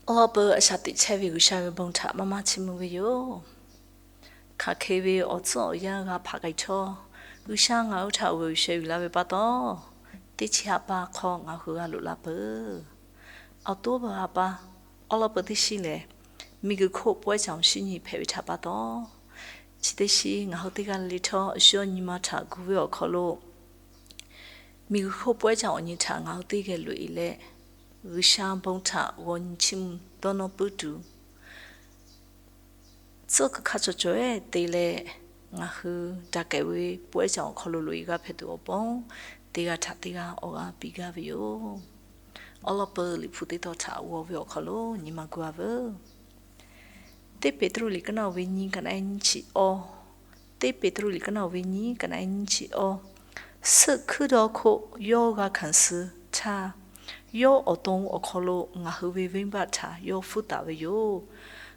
Awˬ lawn peuˬ a shaꞈ teꞈ chehˇ ve G'uiˬsha ve bon htaꞈ maˇ maˇ chiˇ mvuh ve yoˬ. Hk'aˬ hk'e ve awˬ tcuhˉ awˬ yanˇ g'a hpaꞈ k'ai htawˇ, G'uiˬsha ngaˬ hui htaꞈ g'aꞈ yuˬ sheh yuˬ laˇ ve pa taw, teˇ chi haꞈ pa hk'aw ngaˬ hui g'a loꞈ la peuˬ. Awˬ to baˬ haꞈ pa awˬ lawn peuˬ teˇ shiˉ lehˬ, miˬguiˬ hk'oˆ pawehˇ caoˬ shinˉ nyi hpehꞈ ve htaꞈ pa taw, chi teˇ shiˉ ngaˬ hui teˇ g'aˇ le htawˇ, shu nyi ma htaꞈ gu ve awˬ hk'aw lo miˬguiˬ hk'oˆ pawehˇ caoˬ awˬ nyi htaꞈ ngaˬ hui teˇ geh loꞈ e leh, G'uiˬsha bon htaꞈ g'aw nyi chiˇ mvuh dawˇ nawˇ puiˉ tuˬ, tcuhˉ kuiˬ hk'a cawˬ cawˬ-eˬ te leh, ngaˬ hui daꞈ kehˬ ve pawehˇ caoˬ awˬ hk'aw lo loꞈ e g'a hpehꞈ tuˬ awˬ pon, teˇ g'aˇ htaꞈ teˇ g'aˇ awˬ g'aˇ piˇ gaˇ ve yoˬ. Awˬ lawn peuˬ Liꞈ hpu teˇ tawn htaꞈ g'aw ve awˬ hk'aw lo nyi ma gu-a veuˬ. Teˇ Peˍtruˆ liꞈ kaˉ naˆ hoꞈ ve nyiˇ, kaꞈ naˆ ehˉ nyiˇ chi awˇ. Teˇ Peˍtruˆ liꞈ kaˉ naˆ hoꞈ ve nyiˇ, kaꞈ naˆ ehˉ nyiˇ chi awˇ. Suhˆ hkuiˉ dawˇ hk'oˆ yawˇ g'a hkanˍ suh htaˇ, yawˇ awˬ to awˬ hk'aw lo ngaˬ hui ve venˇbaˆ htaꞈ yawˇ hpfuhˇ taˍ ve yoˬ.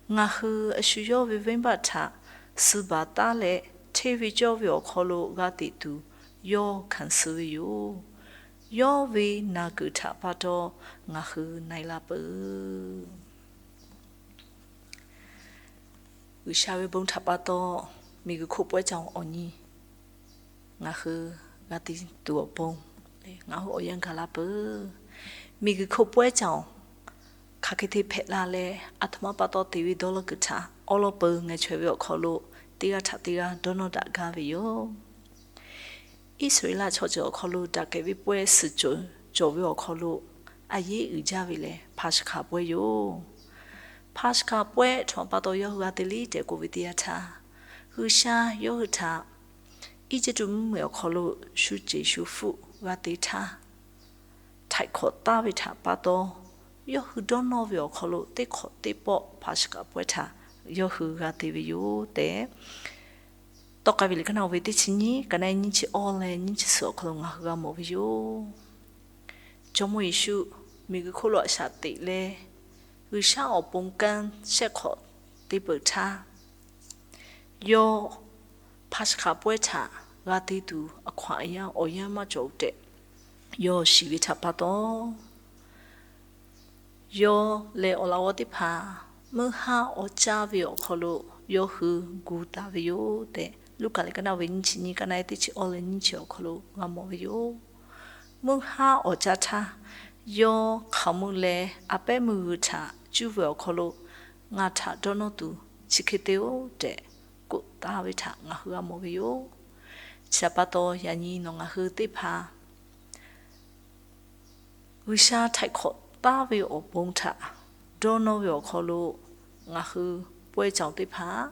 Ngaˬ hui a shu yawˇ ve venˇbaˆ htaꞈ suh baˬ taˉ leh, hteˇ ve cawˇ ve awˬ hk'aw lo g'a teꞈ tuˬ yawˇ hkanˍ suh ve yoˬ. Yawˇ ve naˬ kuiˬ htaꞈ pa taw ngaˬ hui na-e la peuˬ. G'uiˬsha ve bon htaꞈ pa taw, miˬguiˬ hk'oˆ pawehˇ caoˬ awˬ nyi ngaˬ hui g'a te tuˬ awˬ pon, ngaˬ hui awˬ yanˇ gaˬ la peuˬ. Miˬguiˬ hk'oˆ pawehˇ caoˬ hk'aˬ hk'e te hpehꞈ la leh, aˬ htoꞈ ma pa taw te ve dawˇ law kuiˬ htaꞈ awˬ lawn peuˬ ngaˬ chaweh ve awˬ hk'aw lo teˇ g'aˇ htaꞈ teˇ g'aˇ dawˇ nawˇ daꞈ gaˇ ve yoˬ. Iˉsaˍreˍlaˆ chaw ceuˬ awˬ hk'aw lo daꞈ kehˬ ve pawehˇ suhˍ cawˬ ve awˬ hk'aw lo, a yehˉ uiˍ jaˇ ve lehˬ Hpaˍsaˍhkaˍ pawehˇ yoˬ. Hpaˍsaˍhkaˍ pawehˇ htaꞈ pa taw yawˇ hui g'a te le tehꞈ k'oˆ ve teˇ yanˇ htaˇ, G'uiˬsha yawˇ hui htaꞈ Eˇjiˇtuꞈ mvuhˇmiˬ awˬ hk'aw lo shu ceˬ shu hpfuhˆ g'a te htaˇ, htaiˍ hk'awꞈ taˍ ve htaꞈ pa taw, yawˇ hui dawˇ nawˇ ve awˬ hk'aw lo teˇ hk'awꞈ teˇ pawˆ Hpaˍsaˍhkaˍ pawehˇ htaꞈ yawˇ hui g'a te ve yoˬ tehꞈ, Tawˇ k'ai ve liꞈ kaˉ naˆ hoꞈ ve teˇ chi nyiˇ, kaꞈ naˆ ehˉ nyiˇ chi awˇ leh nyiˇ chi suhˍ awˬ hk'aw lo ngaˬ hui g'a mawˬ ve yoˬ. Jawˇmawˇ Yeˍsuˆ miˬguiˬ hk'oˆ lo a shaꞈ teꞈ leh, G'uiˬsha awˬ pon kanˉ shehˆ hk'awꞈ te peuˬ htaˇ, yawˇ Hpaˍsaˍhkaˍ pawehˇ htaꞈ g'a te tuˬ a hkaw-anˬ yanˇ awˬ yanˇ maˇ cawˬ tehꞈ yawˇ shiˍ ve htaꞈ pa taw, yawˇ leh awˬ laꞈ g'awˇ teˇ hpaˍ meuˇ haˉ awˬ caˇ ve awˬ hk'aw lo yawˇ hui gu taˍ ve yoˬ tehꞈ, Luˉkaꞈ liꞈ kaˉ naˆ hoꞈ ve nyiˇ chi nyiˇ, kaˉ naˆ ehˉ teˇ chi awˇ leh nyiˇ chi awˬ hk'aw lo g'a mawˬ ve yoˬ. Meuˇ haˉ awˬ caˇ htaˇ, yawˇ hkaoˍmonˇ leh a pehˉ meuˇ g'uiˬ htaꞈ cuˇ ve awˬ hk'aw lo ngaˬ htaꞈ dawˇ nawˇ tuˬ chi hk'e te-oˬ tehꞈ k'oˆ taˍ ve htaꞈ ngaˬ hui g'a mawˬ ve yoˬ. Chi htaꞈ pa taw, yaꞈ nyi nawˬ ngaˬ hui teˇ hpaˍ G'uiˬsha htaiˍ hk'awꞈ taˍ ve awˬ pon htaꞈ dawˇ nawˇ ve awˬ hk'aw lo, ngaˬ hui pawehˇ caoˬ teˇ hpaˍ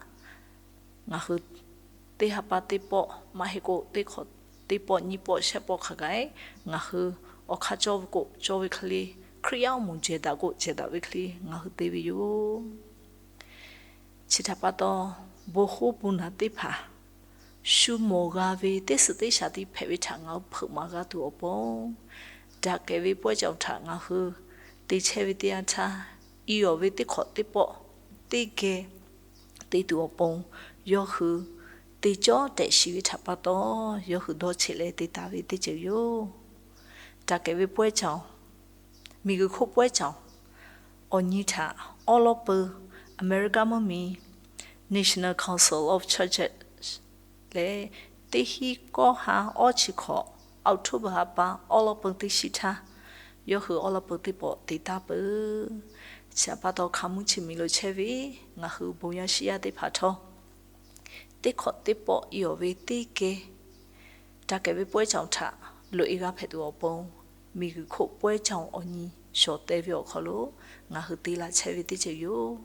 ngaˬ hui teˇ ha pa teˇ pawˆ maˇ heˆ k'o, teˇ hk'awꞈ teˇ pawˆ nyiˇ pawˆ shehˆ pawˆ hk'a gaˬ-eˬ, ngaˬ hui awˬ hk'aˇ cawˇ ve k'o cawˇ ve hk'e le, Hkriꞈ yaˇ awˬ moˍ jehˬ daꞈ k'o jehˬ daꞈ ve hk'e le ngaˬ hui te ve yoˬ. Chi htaꞈ pa taw, bon hoˉ bon naˬ teˇ hpaˍ shu mawˬ g'a ve teˇ suhˍ teˇ shaˍ tiˉ hpehꞈ ve htaꞈ ngaˬ hui hpeuꞈ maˍ g'a tuˬ awˬ pon, daꞈ kehˬ ve pawehˇ caoˬ htaꞈ ngaˬ hui te chehˇ ve teˇ yanˇ htaˇ, iˉ awˬ ve teˇ hk'awꞈ teˇ pawˆ teˇ geh te tuˬ awˬ pon, yawˇ hui te cawˇ tehꞈ shiˍ ve htaꞈ pa taw, yawˇ hui dawˇ cheꞈ leh te taˍ ve teˇ ceuˬ yoˬ. Daꞈ kehˬ ve pawehˇ caoˬ, miˬguiˬ hk'oˆ pawehˇ caoˬ awˬ nyi htaꞈ awˉ lawˉ peuˬ America mvuhˇmiˬ National Council of Churches lehˬ, teˇ hinˉ kawˇ ha awˇ chi hkawꞈ October ha pa awˉ lawˉ peuˬ teˇ shiˉ htaˇ, yawˇ hui awˉ lawˉ peuˬ teˇ pawˆ te taˍ peuˬ. Chi htaꞈ pa taw, hkaoˍmonˇ chi miˬ lo chehˇ ve ngaˬ hui bon yaˇ shiˉ yaˇ teˇ hpaˍ htawˇ, teˇ hk'awꞈ teˇ pawˆ iˉ awˬ ve teˇ geh daꞈ kehˬ ve pawehˇ caoˬ htaꞈ loꞈ e g'a hpehꞈ tuˬ awˬ pon, miˬguiˬ hk'oˆ pawehˇ caoˬ awˬ nyi shawˍ teh ve awˬ hk'aw lo ngaˬ hui te laˬ chehˇ ve teˇ ceuˬ yoˬ.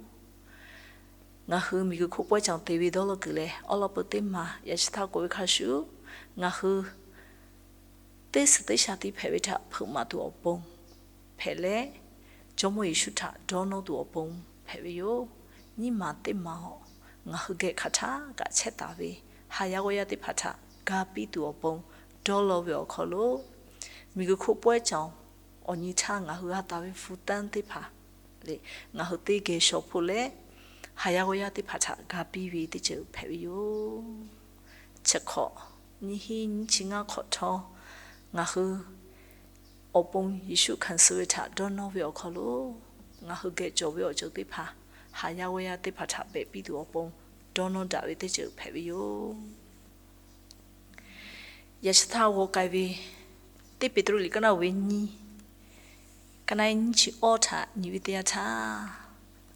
Ngaˬ hui miˬguiˬ hk'oˆ pawehˇ caoˬ te ve dawˇ law kuiˬ leh awˉ lawˉ peuˬ teˇ maˬ yaꞈ chi htaˇ k'oˆ ve hk'a shuˍ, ngaˬ hui teˇ suhˍ teˇ shaˍ tiˉ hpehꞈ ve htaꞈ hpeuꞈ maˍ tuˬ awˬ pon hpehꞈ leh, Jawˇmawˇ Yeˍsuˆ htaꞈ dawˇ nawˇ tuˬ awˬ pon hpehꞈ ve yoˬ. Nyiˇ maˬ teˇ maˬ awˬ, ngaˬ hui geh hk'aˬ htaˇ kaꞈ chehˇ taˍ ve haˍ yaˇ g'awˇ yaˇ teˇ hpaˍ htaꞈ ga piˇ tuˬ awˬ pon dawˇ law ve awˬ hk'aw lo, miˬguiˬ hk'oˆ pawehˇ caoˬ awˬ nyi htaˇ ngaˬ hui g'a taˍ ve hpu tanˇ teˇ hpaˍ lehˬ, ngaˬ hui teˇ geh shaw hpoˆ leh, haˍ yaˇ g'awˇ yaˇ teˇ hpaˍ htaꞈ ga piˇ ve teˇ ceuˬ hpehꞈ ve yoˬ. Chi hk'awꞈ, nyiˇ hinˉ nyiˇ chi ngaˇ hk'awꞈ htawˇ, ngaˬ hui awˬ pon Yeˍsuˆ hkanˍ suh ve htaꞈ dawˇ nawˇ ve awˬ hk'aw lo, ngaˬ hui geh cawˬ ve awˬ ceuˬ teˇ hpaˍ, haˍ yaˇ g'awˇ yaˇ teˇ hpaˍ htaꞈ behꞈ piˇ tuˬ awˬ pon dawˇ nawˇ daꞈ ve teˇ ceuˬ hpehꞈ ve yoˬ. Yaꞈ shi htaˇ g'aw k'ai ve teˇ Peˍtruˆ liꞈ kaˉ naˆ uiˍ ve nyiˇ, kaˉ naˆ nyiˇ chi awˇ htaꞈ nyi ve teˇ yanˇ htaˇ,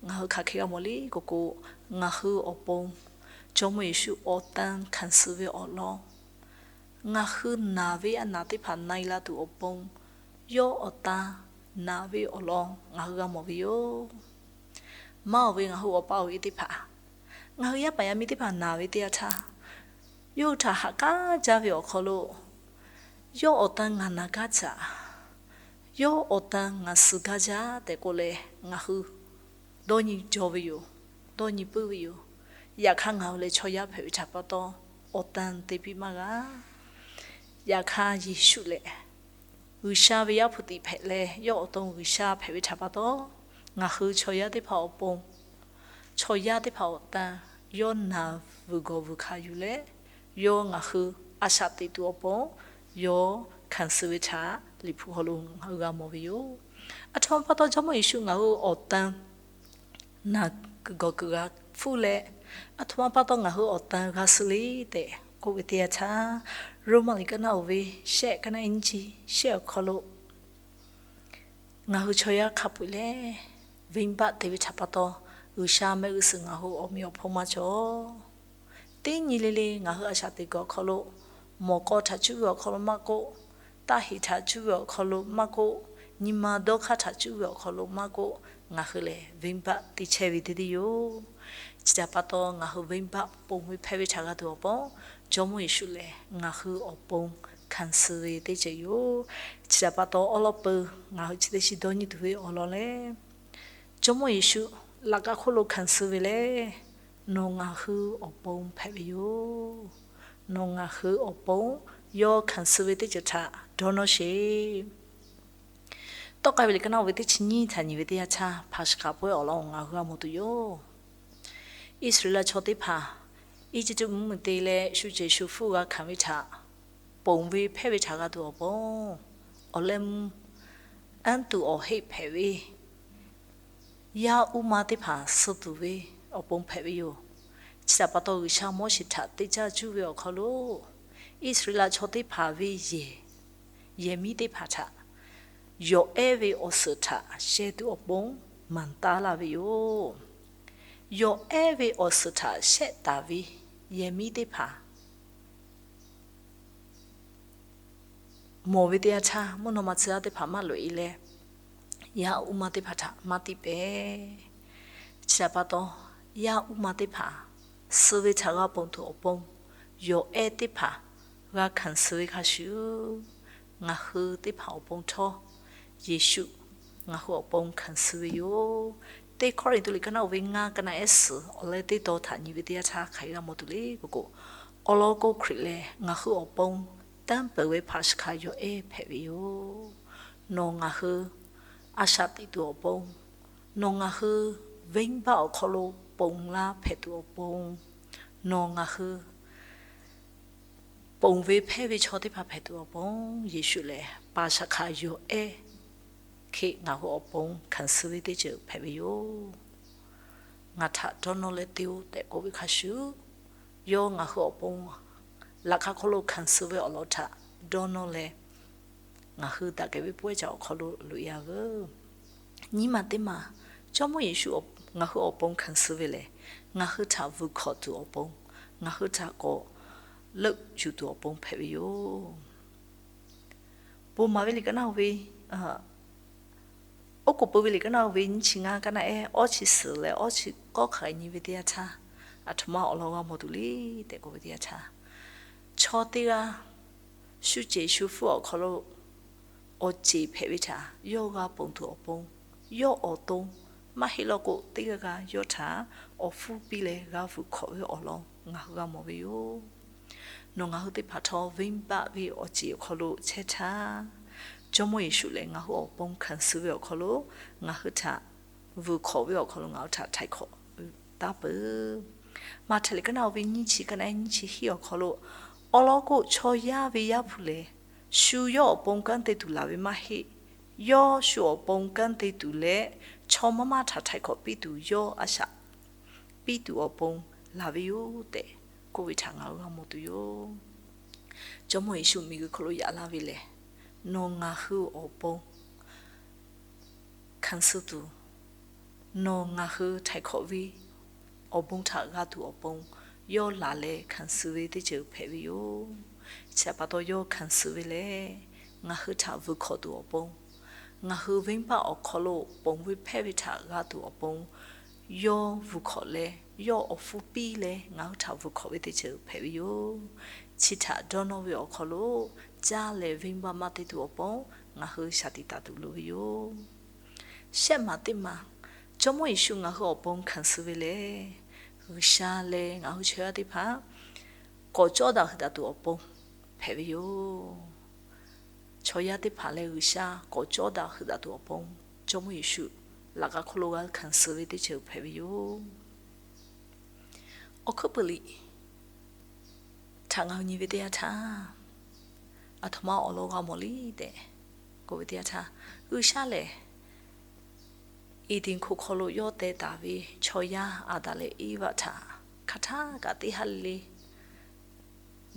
ngaˬ hui hk'aˬ hk'e g'a mawˬ le k'oˆ k'o, ngaˬ hui awˬ pon Jawˇmawˇ Yeˍsuˆ awˬ tan hkanˍ suh ve awˬ lawn, ngaˬ hui naˬ ve a naˬ teˇ hpaˍ na e la tuˬ awˬ pon, yawˇ awˬ tan naˬ ve awˬ lawn ngaˬ hui g'a mawˬ ve yoˬ. Maˇ oˬ ve ngaˬ hui awˬ pa awˬ e teˇ hpaˍ, ngaˬ hui yaˇ paˍ yaˇ miˇ teˇ hpaˍ naˬ ve teˇ yanˇ htaˇ, yawˇ hui htaꞈ haꞈ k'aˉ jaˇ ve awˬ hk'aw lo, yawˇ awˬ tan ngaˬ naˬ gaˇ caꞈ, yawˇ awˬ tan ngaˬ suh gaˇ jaˇ tehꞈ k'oˆ leh, ngaˬ hui dawˇ nyi jaw ve yoˬ. Dawˇ nyi puiˉ ve yoˬ. Yaꞈ hk'aˇ ngaˬ hui lehˬ chaw yaˇ hpehꞈ ve htaꞈ pa taw, awˬ tan te piˇ maˇ g'a. Yaꞈ hk'aˇ Yeˍsuˆ lehˬ, G'uiˬsha ve Yaˇ hpu tiꞈ hpehꞈ leh, yawˇ awˬ to G'uiˬsha hpehꞈ ve htaꞈ pa taw, ngaˬ hui chaw yaˇ teˇ hpaˍ awˬ pon, chaw yaˇ teˇ hpaˍ awˬ tan yawˇ naˬ vuiˬ gawˬ vuiˬ hkanˍ yuˬ leh, yawˇ ngaˬ hui a shaꞈ teꞈ tuˬ awˬ pon yawˇ hkanˍ suh ve htaꞈ Liꞈ hpu hk'aw lo ngaˬ hui g'a mawˬ ve yoˬ. Aˬ htoꞈ ma pa taw Jawˇmawˇ Yeˍsuˆ ngaˬ hui awˬ tan naˬ kuiˬ gawˬ kuiˬ g'a hpfuhˇ leh, aˬ htoꞈ ma pa taw ngaˬ hui awˬ tan g'a suh le tehꞈ k'oˆ ve teˇ yanˇ htaˇ, Roˉmaꞈ liꞈ kaˉ naˆ uiˍ ve shehˆ, kaˉ naˆ nyiˇ chi shehˆ awˬ hk'aw lo, ngaˬ hui chaw yaˇ hk'a peu-eˬ lehˬ, venˇbaˆ te ve htaꞈ pa taw, G'uiˬsha mehˆ g'uˇ suhˍ ngaˬ hui awˬ meꞈ awˬ hponˇ maˇ cawˬ. Teˇ nyi le le ngaˬ hui a shaꞈ teꞈ kuiˬ awˬ hk'aw lo, mawˬ k'aw htaꞈ cuˇ ve awˬ hk'aw lo maˇ k'oˆ, taˇ heˍ htaꞈ cuˇ ve awˬ hk'aw lo maˇ k'oˆ, nyi ma dawˇ hk'aˇ htaꞈ cuˇ ve awˬ hk'aw lo maˇ k'oˆ, ngaˬ hui lehˬ venˇbaˆ te chehˇ ve teˇ deˇ yoˬ. Chi htaꞈ pa taw ngaˬ hui venˇbaˆ ponˬ ve hpehˇ ve htaꞈ g'a tuˬ awˬ pon, Jawˇmawˇ Yeˍsuˆ lehˬ ngaˬ hui awˬ pon hkanˍ suh ve teˇ ceuˬ yoˬ. Chi htaꞈ pa taw awˉ lawˉ peuˬ ngaˬ hui chi teˇ chi dawˇ nyi tuˬ ve awˬ lawn lehˬ, Jawˇmawˇ Yeˍsuˆ laꞈ ka hk'oˆ lo hkanˍ suh ve lehˬ, nawˬ ngaˬ hui awˬ pon hpehꞈ ve yoˬ. Nawˬ ngaˬ hui awˬ pon yawˇ hkanˍ suh ve teˇ ceuˬ htaꞈ dawˇ nawˇ sheˍ. Tawˆ k'ai ve liꞈ kaˉ naˆ uiˍ ve teˇ chi nyiˇ htaꞈ nyi ve teˇ yanˇ htaˇ, Paˍsaˍhkaˍ pawehˇ awˬ lawn ngaˬ hui g'a mawˬ tuˬ yoˬ. Iˉsaˍreˍlaˆ chaw teˇ hpaˍ Eˇjiˇtuꞈ mvuhˇmiˬ te leh shu ceˬ shu hpfuhˇ g'a hkanˍ ve htaꞈ ponˬ ve hpehˇ ve htaꞈ g'a tuˬ awˬ pon, awˬ leh mvuhˇ anˉ tuˬ awˬ heˆ hpehꞈ ve yaˇ uˉ ma teˇ hpaˍ suh tuˬ ve awˬ pon hpehꞈ ve yoˬ. Chi htaꞈ pa taw G'uiˬsha Moˉseˍ htaꞈ teˇ caˇ cuˇ ve awˬ hk'aw lo, Iˉsaˍreˍlaˆ chaw teˇ hpaˍ ve yehˬ, yehˬ miˉ teˇ hpaˍ htaꞈ yawˬ ehˉ ve awˬ suhˍ htaꞈ sheh tuˬ awˬ pon maˍ taˉ laˇ ve yoˬ. Yawˬ ehˉ ve awˬ suhˍ htaꞈ shehˆ taˍ ve yehˬ miˉ teˇ hpaˍ mawˬ ve teˇ yanˇ htaˇ, mvuhˇ naw ma tcuh yaˇ teˇ hpaˍ maˇ loꞈ e leh, yaˇ uˉ ma teˇ hpaˍ htaꞈ maˇ tiˇ pehˍ. Chi htaꞈ pa taw, yaˇ uˉ ma teˇ hpaˍ suh ve htaꞈ g'a ponˬ tuˬ awˬ pon, yawˬ ehˉ teˇ hpaˍ g'a hkanˍ suh ve hk'a shuˍ, ngaˬ hui teˇ hpaˍ awˬ pon htawˇ, Yeˍsuˆ ngaˬ hui awˬ pon hkanˍ suh ve yoˬ. Teˇ Hkawˇrenˍhtuˆ liꞈ kaˉ naˆ uiˍ ve ngaˇ, kaˉ naˆ ehˉ suhˍ awˬ leh teˇ taw htaꞈ nyi ve teˇ yanˇ htaˇ hk'aˬ hk'e g'a mawˬ tuˬ le k'oˆ k'o, awˬ lawn k'o Hkriꞈ lehˬ ngaˬ hui awˬ pon tanˇ peuˬ ve Paˍsaˍhkaˍ yawˬ ehˉ hpehꞈ ve yoˬ. Nawˬ ngaˬ hui a shaꞈ teꞈ tuˬ awˬ pon, nawˬ ngaˬ hui venˇbaˆ awˬ hk'aw lo ponˬ laˇ hpehꞈ tuˬ awˬ pon, nawˬ ngaˬ hui ponˬ ve hpehˇ ve chaw teˇ hpaˍ hpehꞈ tuˬ awˬ pon, Yeˍsuˆ lehˬ Paˍsaˍhkaˍ yawˬ ehˉ hk'e ngaˬ hui awˬ pon hkanˍ suh ve teˇ ceuˬ hpehꞈ ve yoˬ. Ngaˬ htaꞈ dawˇ nawˇ leh te-o tehꞈ k'oˆ ve hk'a shuˍ, yawˇ ngaˬ hui awˬ pon laꞈ ka hk'oˆ lo hkanˍ suh ve awˬ lawn htaꞈ dawˇ nawˇ leh, ngaˬ hui daꞈ kehˬ ve pawehˇ caꞈ awˬ hk'aw lo loꞈ e-a veuˬ. Nyiˇ maˬ teˇ maˬ, Jawˇmawˇ Yeˍsuˆ ngaˬ hui awˬ pon hkanˍ suh ve lehˬ, ngaˬ hui htaꞈ vuiˬ hkawꞈ tuˬ awˬ pon, ngaˬ hui htaꞈ k'awꞈ leuˆ yuˬ tuˬ awˬ pon hpehꞈ ve yoˬ. Bon maˍ ve liꞈ kaˉ naˆ uiˍ ve, oˉ k'oˍ pui ve liꞈ kaˉ naˆ uiˍ ve nyiˇ chi ngaˇ, kaˉ naˆ ehˉ awˇ chi suhˍ leh awˇ chi k'awˇ hk'aˬ hk'e nyi ve teˇ yanˇ htaˇ, aˬ htoꞈ ma awˬ lawn g'a mawˬ tuˬ le tehꞈ k'oˆ ve teˇ yanˇ htaˇ, chaw teˇ g'aˇ shu ceˬ shu hpfuhˇ awˬ hk'aw lo awˬ ceˬ hpehꞈ ve htaꞈ yawˇ g'a ponˬ tuˬ awˬ pon, yawˇ awˬ to maˇ heˆ law k'o, teˇ g'aˇ g'aˇ yawˇ htaꞈ awˬ hpfuhˇ piˇ leh g'a vuiˬ hkawꞈ ve awˬ lawn ngaˬ hui g'a mawˬ ve yoˬ. Nawˬ ngaˬ hui teˇ hpaˍ htawˇ venˇbaˆ ve awˬ ceˬ awˬ hk'aw lo chehˇ htaˇ, Jawˇmawˇ Yeˍsuˆ lehˬ ngaˬ hui awˬ pon hkanˍ suh ve awˬ hk'aw lo ngaˬ hui htaꞈ vuiˬ hkawꞈ ve awˬ hk'aw lo ngaˬ hui htaꞈ htaiˍ hk'awꞈ taˉ peuˬ. Maꞈhtehˍ liꞈ kaˉ naˆ uiˍ ve nyiˇ chi, kaˉ naˆ ehˉ nyiˇ chi hiˆ awˬ hk'aw lo, awˬ lawn k'o chaw yaˇ ve Yaˇ hpu lehˬ, shu yawˇ awˬ pon kanˉ te tuˬ laˬ ve maˇ heˆ. yawˇ shu awˬ pon kanˉ te tuˬ leh, chaw maˇ maˇ htaꞈ htaiˍ hkawꞈ piˇ tuˬ yawˇ a shaꞈ piˇ tuˬ awˬ pon laˬ ve yoˬ tehꞈ k'oˆ ve htaꞈ ngaˬ hui g'a mawˬ tuˬ yoˬ. Jawˇmawˇ Yeˍsuˆ miˬguiˬ hk'oˆ lo yaꞈ la ve lehˬ, nawˬ ngaˬ hui awˬ pon hkanˍ suh tuˬ, nawˬ ngaˬ hui htaiˍ hkawꞈ ve awˬ bon htaꞈ g'a tuˬ awˬ pon yawˇ laˬ leh hkanˍ suh ve teˇ ceuˬ hpehꞈ ve yoˬ. Chi htaꞈ pa taw yawˇ hkanˍ suh ve lehˬ, ngaˬ hui htaꞈ vuiˬ hkawꞈ tuˬ awˬ pon, ngaˬ hui venˇbaˆ awˬ hk'aw lo ponˬ ve hpehˇ ve htaꞈ g'a tuˬ awˬ pon, yawˇ vuiˬ hkawꞈ leh, yawˇ awˬ hpfuhˇ piˇ leh ngaˬ hui htaꞈ vuiˬ hkawꞈ ve teˇ ceuˬ hpehꞈ ve yoˬ. Chi htaꞈ dawˇ nawˇ ve awˬ hk'aw lo, caˇ leh venˇbaˆ maˇ te tuˬ awˬ pon ngaˬ hui shaˍ tiꞈ taˍ tuˬ loˍ ve yoˬ. Shehˆ maˬ teˇ maˬ, Jawˇmawˇ Yeˍsuˆ ngaˬ hui awˬ pon hkanˍ suh ve lehˬ, G'uiˬsha leh ngaˬ hui chaw yaˇ teˇ hpaˍ k'awꞈ cawˇ daꞈ heuꞈ daꞈ tuˬ awˬ pon hpehꞈ ve yoˬ. Chaw yaˇ teˇ hpaˍ leh G'uiˬsha k'awꞈ cawˇ daꞈ heuꞈ daꞈ tuˬ awˬ pon, Jawˇmawˇ Yeˍsuˆ laꞈ k'a hk'oˆ lo g'a hkanˍ suh ve teˇ ceuˬ hpehꞈ ve yoˬ. Awˬ hkuiˉ puiˍ liꞈ htaꞈ ngaˬ hui nyi ve teˇ yanˇ htaˇ, aˬ htoꞈ ma awˬ lawn g'a mawˬ le tehꞈ k'oˆ ve teˇ yanˇ htaˇ, G'uiˬsha lehˬ Eˍdenˍ hkoꞈ hk'aw lo yawˇ teh taˍ ve chaw yaˇ Aˍdanˍ leh Eˇvaꞈ htaꞈ hk'aˬ htaˇ kaꞈ teˇ ha le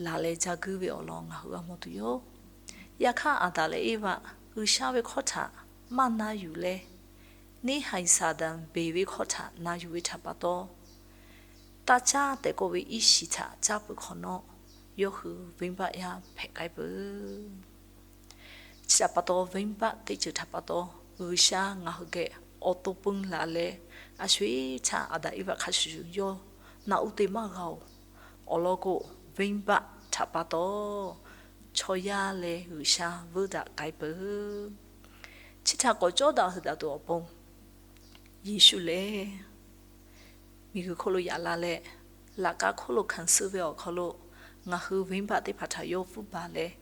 laˬ leh ja guiˇ ve awˬ lawn ngaˬ hui g'a mawˬ tuˬ yoˬ. Yaꞈ hk'aˇ, Aˍdanˍ leh Eˇvaꞈ G'uiˬsha ve hkawˇ htaꞈ maˇ na yuˬ leh, neˇhaiˬ Saˍtanˍ beˬ ve hkawˇ htaꞈ na yuˬ ve htaꞈ pa taw, taˇ caˉ tehꞈ k'oˆ ve iˉ shiˍ htaꞈ caˇ peuˬ hk'awꞈ nawˉ, yawˇ hui venˇbaˆ yaˇ hpehꞈ k'ai peuˬ. Chi htaꞈ pa taw, venˇbaˆ teˇ ceuˬ htaꞈ pa taw, G'uiˬsha ngaˬ hui geh awˬ to pui laˬ leh, a sho-eˬ htaˇ Aˍdanˍ Eˇvaꞈ hk'a shuˍ shuˍ yawˇ naꞈ uˉ te maˇ g'a-oˬ. Awˬ lawn k'o, venˇbaˆ htaꞈ pa taw, chaw yaˇ leh G'uiˬsha vuiˇ daꞈ k'ai peuˬ. Chi htaꞈ k'awꞈ cawˇ daꞈ heuꞈ daꞈ tuˬ awˬ pon, Yeˍsuˆ lehˬ miˬguiˬ hk'oˆ lo yaꞈ la leh, laꞈ k'a hk'oˆ lo hkanˍ suh ve awˬ hk'aw lo, ngaˬ hui venˇbaˆ teˇ hpaˍ htaꞈ yawˇ vuiˇ baˬ leh,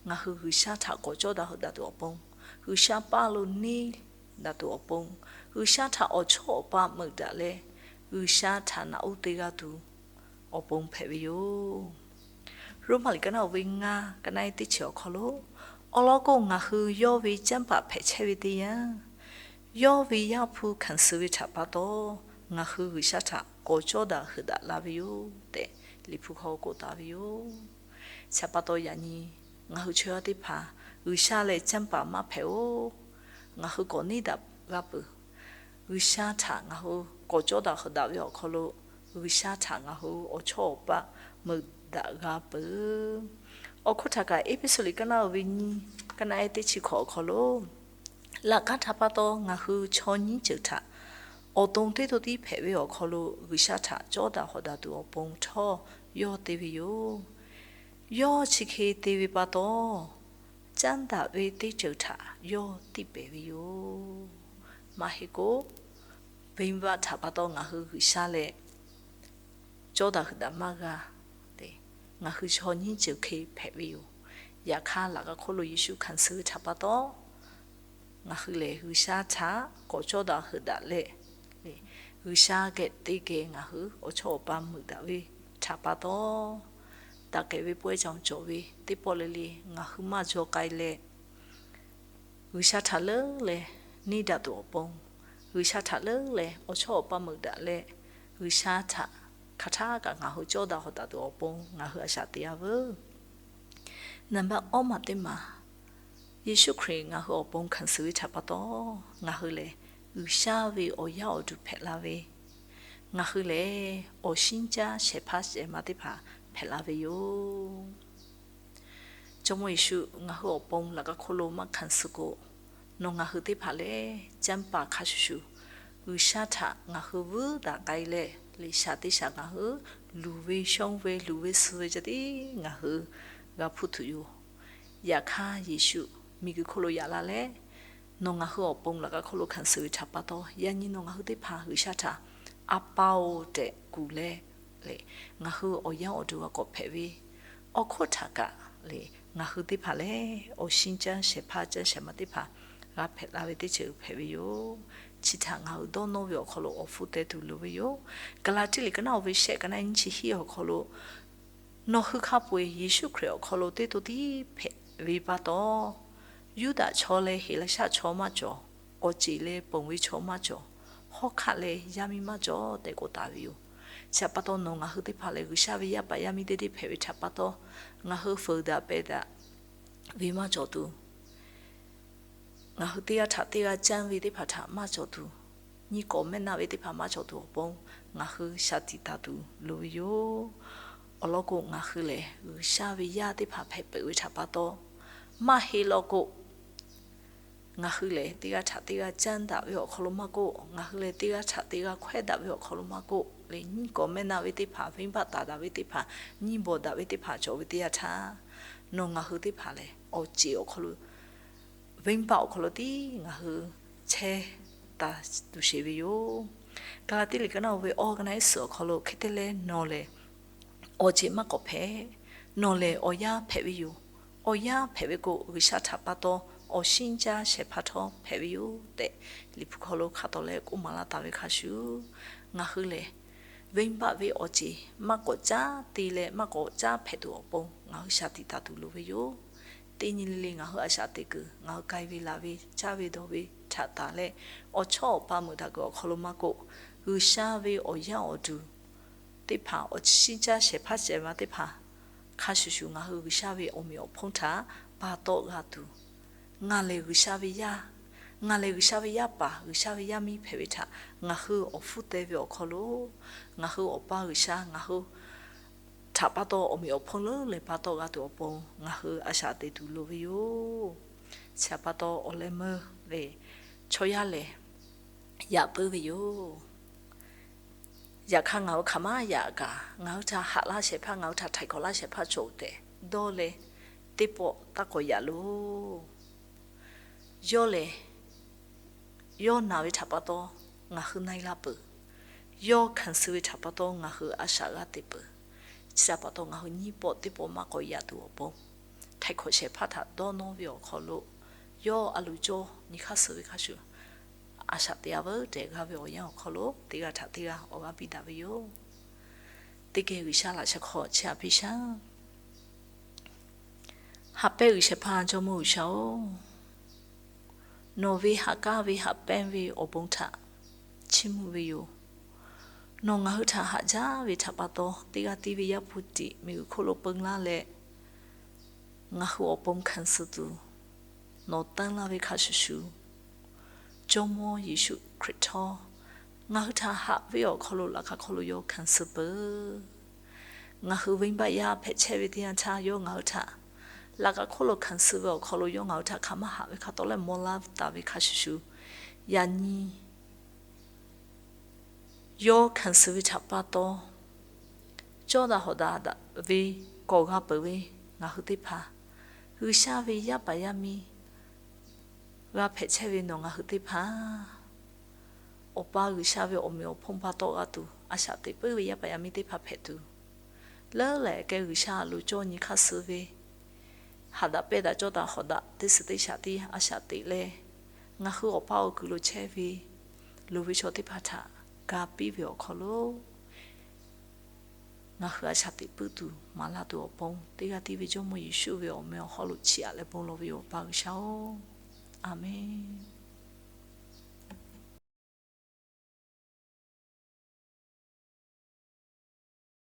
ngaˬ hui G'uiˬsha htaꞈ k'awꞈ cawˇ daꞈ heuꞈ daꞈ tuˬ awˬ pon, G'uiˬsha paˇ lo neˇ daꞈ tuˬ awˬ pon, G'uiˬsha htaꞈ awˬ chawˇ awˬ paˇ meuꞈ daꞈ leh, G'uiˬsha htaꞈ naꞈ uˉ te g'a tuˬ awˬ pon hpehꞈ ve yoˬ. Roˉmaꞈ liꞈ ka naˆ uiˍ ve ngaˇ, ka naˆ eˉ teˇ chi awˬ hk'aw lo, awˬ lawn k'o, ngaˬ hui yawˇ ve canˇ paˍ hpehꞈ chehˇ ve teˇ yanˇ, yawˇ ve Yaˇ hpu hkanˍ suh ve htaꞈ pa taw, ngaˬ hui G'uiˬsha htaꞈ k'awꞈ cawˇ daꞈ heuꞈ daꞈ la ve yoˬ tehꞈ, Liꞈ hpu hk'aw k'oˆ taˍ ve yoˬ. Chi htaꞈ pa taw yaꞈ nyi ngaˬ hui chaw yaˇ teˇ hpaˍ G'uiˬsha leh canˇ paˍ maˇ hpehꞈ-oˬ. Ngaˬ hui k'awꞈ neˇ daꞈ g'a peuˬ. G'uiˬsha htaꞈ ngaˬ hui k'awꞈ cawˇ daꞈ heuꞈ daꞈ ve awˬ hk'aw lo, G'uiˬsha htaꞈ ngaˬ hui awˬ chawˇ awˬ paˇ meuꞈ daꞈ g'a peuˬ. Awˬ hk'oˆ htaꞈ kaꞈ, Eˇfeˇsuꞈ liꞈ ka naˆ uiˍ ve nyiˇ, ka naˆ eˉ teˇ chi hkawꞈ awˬ hk'aw lo, laꞈ k'aˇ htaꞈ pa taw ngaˬ hui chaw nyiˇ ceuˬ htaꞈ awˬ to teˇ to tiˉ hpehꞈ ve awˬ hk'aw lo, G'uiˬsha htaꞈ cawˇ daꞈ hawꞈ daꞈ tuˬ awˬ pon htawˇ yawˇ te ve yoˬ. Yawˇ chi hk'e te ve pa taw, caˉ daꞈ ve teˇ ceuˬ htaꞈ yawˇ tiˇ pehˍ ve yoˬ. Maˇ heˆ k'o, venˇbaˆ htaꞈ pa taw ngaˬ hui G'uiˬsha leh cawˇ daꞈ heuꞈ daꞈ maˇ g'a. Ngaˬ hui chaw nyiˇ ceuˬ hk'e hpehꞈ ve yoˬ. Yaꞈ hk'aˇ, laꞈ k'a hk'oˆ lo Yeˍsuˆ hkanˍ suh ve htaꞈ pa taw, ngaˬ hui lehˬ G'uiˬsha htaꞈ k'awꞈ cawˇ daꞈ heuꞈ daꞈ leh, G'uiˬsha geh teˇ geh ngaˬ hui awˬ chawˇ awˬ paˇ meuꞈ daꞈ ve htaꞈ pa taw, daꞈ kehˬ ve pawehˇ caˬ cawˬ ve teˇ pawˆ le le ngaˬ hui maˇ jaw k'ai leh, G'uiˬsha htaꞈ leuˉ leh neˇ daꞈ tuˬ awˬ pon, G'uiˬsha htaꞈ leuˉ leh awˬ chawˇ awˬ paˇ meuꞈ daꞈ leh, G'uiˬsha htaꞈ hk'aˬ htaˇ kaꞈ ngaˬ hui cawˇ daꞈ hawꞈ daꞈ tuˬ awˬ pon ngaˬ hui a shaꞈ teꞈ-a veuˬ. Naˍ baˆ awˇ maˬ teˇ maˬ, Yeˍsuˆ Hkriꞈ ngaˬ hui awˬ pon hkanˍ suh ve htaꞈ pa taw, ngaˬ hui lehˬ G'uiˬsha ve awˬ yaˇ awˬ duˬ hpehꞈ la ve, ngaˬ hui lehˬ awˬ shinˉ caˇ shehˍ hpaˇ shehˍ ma teˇ hpaˍ hpehꞈ la ve yoˬ. Jawˇmawˇ Yeˍsuˆ ngaˬ hui awˬ pon laꞈ k'a hk'oˆ lo maˇ hkanˍ suh k'o, nawˬ ngaˬ hui teˇ hpaˍ lehˬ canˇ paˍ hk'a shuˍ shuˍ G'uiˬsha htaꞈ ngaˬ hui vuiˇ daꞈ k'ai leh, liꞈ shaꞈ teˇ shaꞈ ngaˬ hui luˬ ve shonˇ ve luˬ ve suh ve ca tiˉ ngaˬ hui g'a hpuˇ tuˬ yoˬ. Yaꞈ hk'aˇ, Yeˍsuˆ miˬguiˬ hk'oˆ lo yaꞈ la leh, nawˬ ngaˬ hui awˬ pon laꞈ k'a hk'oˆ lo hkanˍ suh ve htaꞈ pa taw, yaꞈ nyi nawˬ ngaˬ hui teˇ hpaˍ G'uiˬsha htaꞈ A pa-oˬ tehꞈ kuˬ leh, ngaˬ hui awˬ yaˇ awˬ duˬ g'a k'awꞈ hpehꞈ ve, awˬ hk'oˆ htaꞈ kaꞈ lehˬ, ngaˬ hui teˇ hpaˍ lehˬ awˬ shinˉ caˇ shehˍ hpaˇ caˇ shehˍ ma teˇ hpaˍ g'a hpehꞈ la ve teˇ ceuˬ hpehꞈ ve yoˬ. Chi htaꞈ ngaˬ hui dawˇ nawˇ ve awˬ hk'aw lo awˬ hpfuhˇ teh tuˬ loˍ ve yoˬ. Gaˍlaˍtiˆ liꞈ ka naˆ uiˍ ve shehˆ, ka naˆ nyiˇ chi hiˆ awˬ hk'aw lo, nawˬ hui hk'a peu-eˬ Yeˍsuˆ Hkriꞈ awˬ hk'aw lo teˇ to tiˉ hpehꞈ ve pa taw, Yuˇdaꞈ chaw leh Heˍlaˍsaˆ chaw maˇ cawˬ, awˬ ceˬ leh ponˬ ve chaw maˇ cawˬ, hawˉ hk'aˆ leh yaˇ miˇ maˇ cawˬ tehꞈ k'oˆ taˍ ve yoˬ. Chi htaꞈ pa taw, nawˬ ngaˬ hui teˇ hpaˍ lehˬ, G'uiˬsha ve yaˇ paˍ yaˇ miˇ teˇ deˇ hpehꞈ ve htaꞈ pa taw, ngaˬ hui fuiˍ daꞈ pehˬ daꞈ ve maˇ cawˬ tuˬ, ngaˬ hui teˇ g'aˇ htaꞈ teˇ g'aˇ canˇ ve teˇ hpaˍ htaꞈ maˇ cawˬ tuˬ, nyiˇ kawꞈ mehˆ naˆ ve teˇ hpaˍ maˇ cawˬ tuˬ awˬ pon, ngaˬ hui shaˍ tiꞈ taˍ tuˬ loˍ ve yoˬ. Awˬ lawn k'o, ngaˬ hui lehˬ G'uiˬsha ve yaˇ teˇ hpaˍ hpehꞈ peuˬ ve htaꞈ pa taw, maˇ heˆ law k'o, ngaˬ hui lehˬ teˇ g'aˇ htaꞈ teˇ g'aˇ canˇ daꞈ ve awˬ hk'aw lo maˇ k'oˆ, ngaˬ hui lehˬ teˇ g'aˇ htaꞈ teˇ g'aˇ hkawehˉ daꞈ ve awˬ hk'aw lo maˇ k'oˆ leh, nyiˇ kawꞈ mehˆ naˆ ve teˇ hpaˍ, venˇbaˆ taˍ daꞈ ve teˇ hpaˍ, nyiˇ bawˬ daꞈ ve teˇ hpaˍ cawˬ ve teˇ yanˇ htaˇ, nawˬ ngaˬ hui teˇ hpaˍ lehˬ, awˬ ceˬ awˬ hk'aw lo, venˇbaˆ awˬ hk'aw lo tiˉ ngaˬ hui chehˇ taˍ tuˬ sheˍ ve yoˬ. Gaˍlaˍtiˆ liꞈ ka naˆ uiˍ ve awˇ ka naˆ iˉ suhˍ awˬ hk'aw lo hk'e te leh, nawˬ lehˬ awˬ ceˬ maˇ k'awꞈ hpehꞈ. Nawˬ lehˬ awˬ yaˇ hpehꞈ ve yoˬ. Awˬ yaˇ hpehꞈ ve k'o, G'uiˬsha htaꞈ pa taw awˬ shinˉ caˇ shehˍ hpaˇ htawˇ hpehꞈ ve yoˬ tehꞈ, Liꞈ hpu hk'aw lo hk'a tawˍ leh k'oˆ maˍ laˇ taˍ ve hk'a shuˍ, ngaˬ hui lehˬ venˇbaˆ ve awˬ ceˬ maˇ k'awꞈ caˉ te leh maˇ k'awꞈ caˉ hpehꞈ tuˬ awˬ pon ngaˬ hui shaˍ tiꞈ taˍ tuˬ loˍ ve yoˬ. Teˇ nyi le le ngaˬ hui a shaꞈ teꞈ kuiˬ, ngaˬ hui k'ai ve laˬ ve caˇ ve dawˬ ve htaꞈ tanˬ leh, awˬ chawˇ awˬ pa meuꞈ daꞈ kuiˬ awˬ hk'aw lo maˇ k'oˆ, G'uiˬsha ve awˬ yaˇ awˬ duˬ teˇ hpaˍ, awˬ shinˉ caˇ shehˍ hpaˇ shehˍ ma teˇ hpaˍ hk'a shuˍ shuˍ ngaˬ hui G'uiˬsha ve awˬ meꞈ awˬ hponˇ htaꞈ pa taw g'a tuˬ, ngaˬ lehˬ G'uiˬsha ve yaˇ, ngaˬ lehˬ G'uiˬsha ve yaˇ paˍ, G'uiˬsha ve yaˇ miˇ hpehꞈ ve htaꞈ ngaˬ hui awˬ hpfuhˇ teh ve awˬ hk'aw lo, ngaˬ hui Awˬ pa G'uiˬsha ngaˬ hui htaꞈ pa taw awˬ meꞈ awˬ hponˇ leuˉ leh pa taw g'a tuˬ awˬ pon ngaˬ hui a shaꞈ teꞈ tuˬ loˍ ve yoˬ. Chi htaꞈ pa taw awˬ leh meuˇ lehˬ, chaw yaˇ lehˬ yaꞈ puiˉ ve yoˬ. Yaꞈ hk'aˇ, ngaˬ hui hk'aˬ maˇ yaꞈ kaꞈ, ngaˬ hui htaꞈ haꞈ laˇ shehˍ hpaˇ, ngaˬ hui htaꞈ htaiˍ hkawꞈ laˇ shehˍ hpaˇ cawˬ tehꞈ dawˇ leh, teˇ pawˆ taˇ k'awꞈ yaꞈ loˬ. Yawˇ lehˬ, yawˇ naˬ ve htaꞈ pa taw ngaˬ hui na-e laˇ peuˬ. Yawˇ hkanˍ suh ve htaꞈ pa taw ngaˬ hui a shaꞈ g'a te peuˬ. Chi htaꞈ pa taw ngaˬ hui nyiˇ pawˆ teˇ pawˆ maˇ k'awꞈ yaꞈ tuˬ awˬ pon, htaiˍ hkawꞈ shehˍ hpaˇ htaꞈ dawˇ nawˇ ve awˬ hk'aw lo, yawˇ a loˍ cawˇ nyi hk'aˇ suh ve hk'a shuˍ, a shaꞈ teꞈ-a veuˬ tehꞈ g'a ve awˬ yanˇ awˬ hk'aw lo teˇ g'aˇ htaꞈ teˇ g'aˇ awˬ g'aˇ piˇ daꞈ ve yoˬ. Teˇ geh G'uiˬsha laꞈ sheh hk'aw chehˇ-a piˇ shaˉ. Haꞈ pehnˇ G'uiˬsha hpawˇ jawˇmawˇ G'uiˬsha-oˬ, nawˬ ve haꞈ k'aˇ ve haꞈ pehnˇ ve awˬ bon htaꞈ chiˇ mvuh ve yoˬ. Nawˬ ngaˬ hui htaꞈ haꞈ jaˇ ve htaꞈ pa taw, teˇ g'aˇ tiˉ ve Yaˇ hpu tiꞈ miˬguiˬ hk'oˆ lo peun laˇ leh, ngaˬ hui awˬ pon hkanˍ suh tuˬ nawˬ tanˇ laˇ ve hk'a shuˍ shuˍ, Jawˇmawˇ Yeˍsuˆ Hkriꞈ htawˇ ngaˬ hui htaꞈ haꞈ ve awˬ hk'aw lo laꞈ ka hk'aw lo yawˇ hkanˍ suh peuˬ. Ngaˬ hui venˇbaˆ yaˇ hpehꞈ chehˇ ve teˇ yanˇ htaˇ, yawˇ ngaˬ hui htaꞈ laꞈ ka hk'oˆ lo hkanˍ suh ve awˬ hk'aw lo yawˇ ngaˬ hui htaꞈ hk'aˬ maˇ haꞈ ve hk'a tawˍ leh maw laˇ taˍ ve hk'a shuˍ shuˍ, yaꞈ nyi yawˇ hkanˍ suh ve htaꞈ pa taw, cawˇ daꞈ hawꞈ daꞈ daꞈ ve k'awꞈ g'a peuˬ ve ngaˬ hui teˇ hpaˍ, G'uiˬsha ve yaˇ paˍ yaˇ miˇ g'a hpehꞈ chehˇ ve nawˬ ngaˬ hui teˇ hpaˍ, Awˬ pa G'uiˬsha ve awˬ meꞈ awˬ hponˇ pa taw g'a tuˬ, a shaꞈ teꞈ puiˉ ve yaˇ paˍ yaˇ miˇ teˇ hpaˍ hpehꞈ tuˬ, leuˉ lehˬ kehˬ G'uiˬsha a loˍ cawˇ nyi hk'aˇ suh ve, haꞈ daꞈ pehnˇ daꞈ cawˇ daꞈ hawꞈ daꞈ teˇ suhˍ teˇ shaꞈ tiˉ a shaꞈ teꞈ leh, ngaˬ hui Awˬ pa awˬ kuiˬ lo chehˇ ve loˍ ve chaw teˇ hpaˍ htaꞈ ga piˇ ve awˬ hk'aw lo ngaˬ hui a shaꞈ teꞈ puiˉ tuˬ maˍ laˇ tuˬ awˬ pon, teˇ g'aˇ tiˉ ve Jawˇmawˇ Yeˍsuˆ ve awˬ meh awˬ hawˉ lo chiˇ aꞈ leh bon lawˬ ve yoˬ, Awˬ pa G'uiˬsha-oˬ. A menˬ.